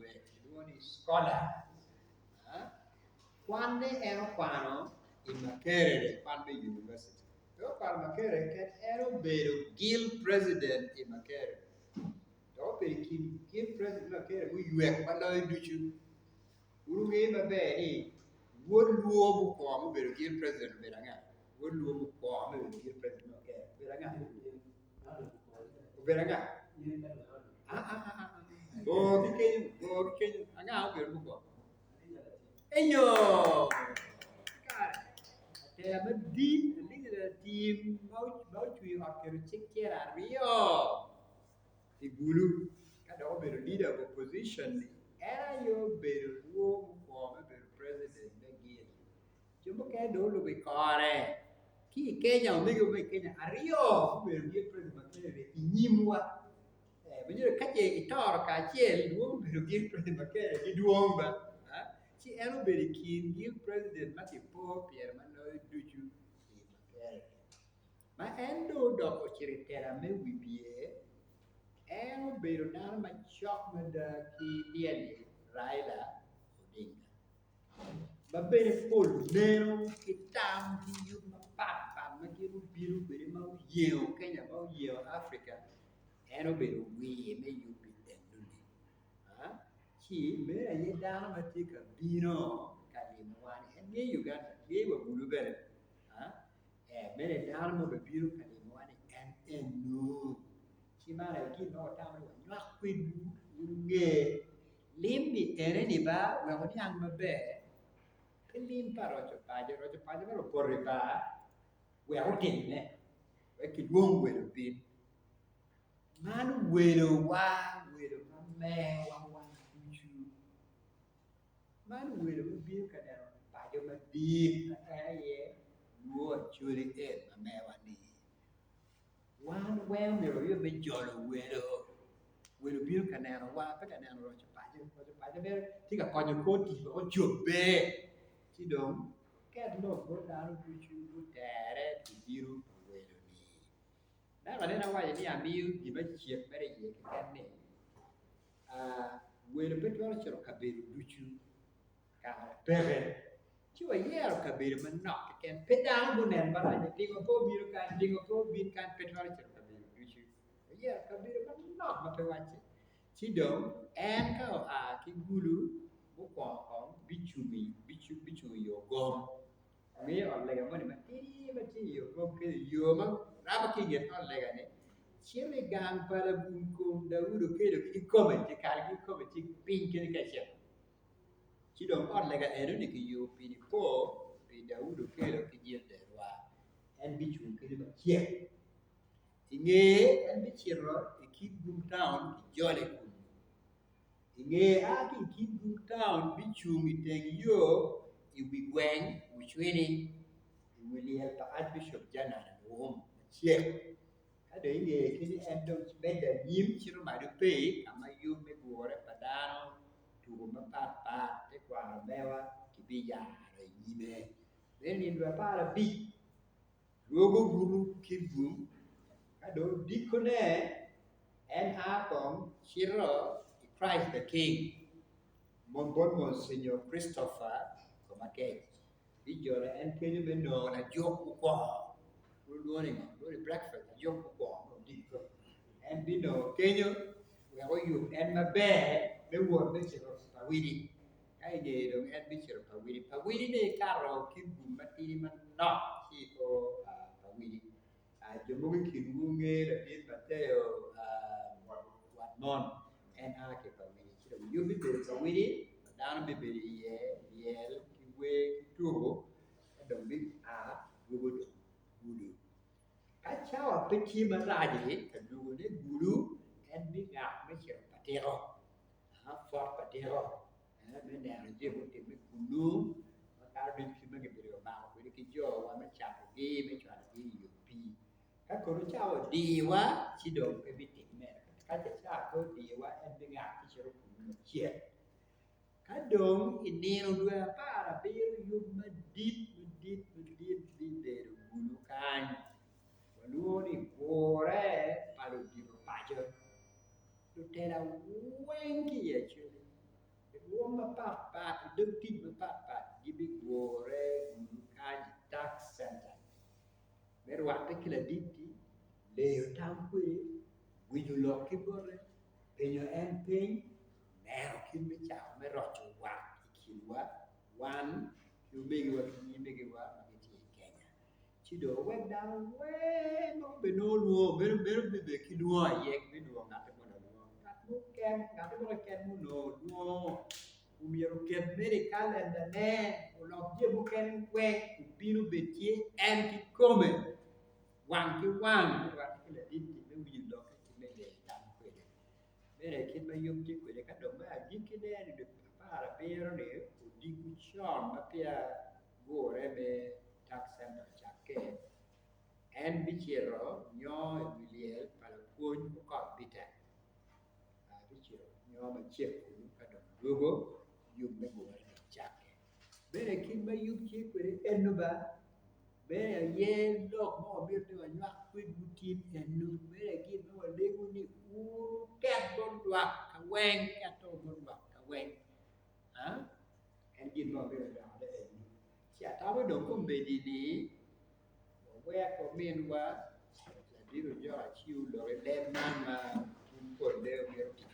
laywek kilwongo ni scholar Kwanne en okwano i Makerere kwan me univaciti pe okwano i Makerere keken en obedo guild president i Makerere dok obedo i kin guild president me Makerere muywek ma loyo ducu. Wun wungeyo maber ni wod lwo mukwongo ma obedo guild president obedo anga? Wod lwo mukwongo ma obedo guild president me Makerere obedo anga? Obedo anga? Bor ki kenyo, bor ki kenyo, anga obedo mukwongo? Eyo! Kare, atela madit alingi latim ma ocweyo ot keto cik 12 i Gulu ka dok obedo leader of opposition ni en aye obedo lwor mukwongo me bedo president me gin. Jo mukene dong olubo i kore ki i Kenya omege mo i Kenya aryo gubedo gin president ma Kenya i nyimwa. Ma nyuto ka ce itoro kacel dwong obedo gin president ma Kenya gidwong ba ci en obedo i kin gin president ma kipo pire ma loyo ducu i Makerere. Ma en dong odok ocito i tela me wibye, en obedo dano macok mada ki lyel-li Raila Odinga ma bene pol neno ki tam ki yub mapat pat ma gin obino kwede ma oyengo Kenya ma oyengo Africa en obedo wir me yub-bi enoni ci meno aye dano ma tye ka bino ka limowa-ni en ngeyo Uganda ngeyo wa bulu bene. Mere dano ma obebino ka limowa ni en eno, ci man aye gin ma watamo ni wanywak kwedwu wun wunge lim-mi ene-ni ba wek wuniang maber pe lim pa roco paco, roco paco mere opoto i bar wek otimme wek kilwong welo obin. Man welowa welo ma mewa wan ducu. Man welo mubino ka neno paco madit ma en aye lwor Acholi en ma mewa-ni wan weng omyero wayub me jolo welo, welo bino ka nenowa pe ka neno roco paco, roco paco mere tye ka konyo kor tic wek ocobbe ci dong ket lok bot dano ducu gutere pi bino pa welo-ni. Dako nen awaco ni amiyo gin me cik mere iye keken ni Welo pe twero cito kabedo ducu kare peke ci wayero kabedo manok keken pe dano gunen marac ni pingo pe obino kany pingo pe obin kany pe twero cito kabedo ducu wayero kabedo manok ma pe wacce ci dong en ka oa ki Gulu mukwongo kong bicung i ogom Angeyo ot lega moni matidi ma tye i ogom kenyo yo ma rabo ki i nget ot lega-ni cito i gang pa lagum kom Daudi okelo ki kikome dyekal ki kikome tye piny kenyo ka icito ci dong ot lega enoni kiyubo pi nipo pi Daudi okelo ki jil derwa en bicung kenyo macek i ngeye en bicito i Kitgum town kijole kunu. I nge a ki i Kitgum Town bicung i teng yo i wi gweng Mucwini i wi lyel pa Archbishop Janan Luwum macek. Ka dong i nge kenyo en dong medde anyim cito malo pei ka ma yub me gure pa dano, tuko mapat pat, tekwaro mewa kibiyaro i nyime. Me nino 15 Lwogo buto Kitgum, ka dong odikone en a kong cito i Christ the King bot Monsignor Christopher Komakec bijolo en kenyo me nongo lajuk mukwongo lwongo ni ngo? Lwongo ni breakfast lajuk mukwongo me odiko en binongo kenyo wek oyub en maber me wot me cito Pawidi. Ka i ngeye dong en bicito pa widi. Pa widi-ni ikato ki gum matidi manok ci i o pa widi. Jo mogo i kinwu ngeyo latin Mateo Watmon, en a ki i pa widi. Ci dong yub bibedo pa widi ma dano bibedo iye myel ki wer ki tuko ka dong bia dwogo dong gudo. Ka cawa pe tye marac-ci ka dwogone gudo en bingak me cito pa tiko. Pwot pa tiko me neno jami mutimme kunnu makato ducu kit ma kibedo ka mako kwede ki jowa me catogi me cwalogi i yo pii. Ka kono cawa odiwa ci dong pe bitimme ka ce cawa pe odiwa en bingak ci cito kunnu macek. Ka dong i nino dwe 17 yub madit madit madit bibedo kunnu kany walwongo ni gure pa ludito paco. Lutela weng ki i Acholi. mapatpat i dog tic mapatpat gibigure wunu kany i tax center me rwatte ki ladit-ti, leyo tam kwede, winyo lok ki bote, penyo en piny, neno kit me cako me roco wat i kinwa wan ki omegiwa ki nyimegiwa ma gitye i Kenya. Ci dong wek dano weng ma gubedo nongo lwongo meno meno bibedo ki lwongo aye gibidwoko ngat moni alwonga ngat mukene ngat mo keken ma onongo lwongo omyero oket mere i kalendane olok jami mukene weng obin obed tye en kikome wang ki wang me rwatte ki ladit-ti me winyo lokke ki me leyo tam kwede. Meno aye kit ma yub tye kwede ka dong me agikkine dwe aparabiro-ni odiko con ma peya gure me Tax Center ocakke, en bicito nyo i wi lyel pa lapwony Okot Peter. Bicito nyo macek kunu ka dong dwogo yub me gure dong cakke. Bene kit ma yub tye kwede eno ba, bene aye lok ma wamito ni wanywak kwedwu tin eno, bene aye gin ma walego ni wun wuket bot lwak ka weng, keto bot lwak ka weng. En gin ma wamito doko eno. Ci atamo dong kombeddi ni wawek ominwa ladit Ojok aciw lok i leb man ma wun polle wumito tic.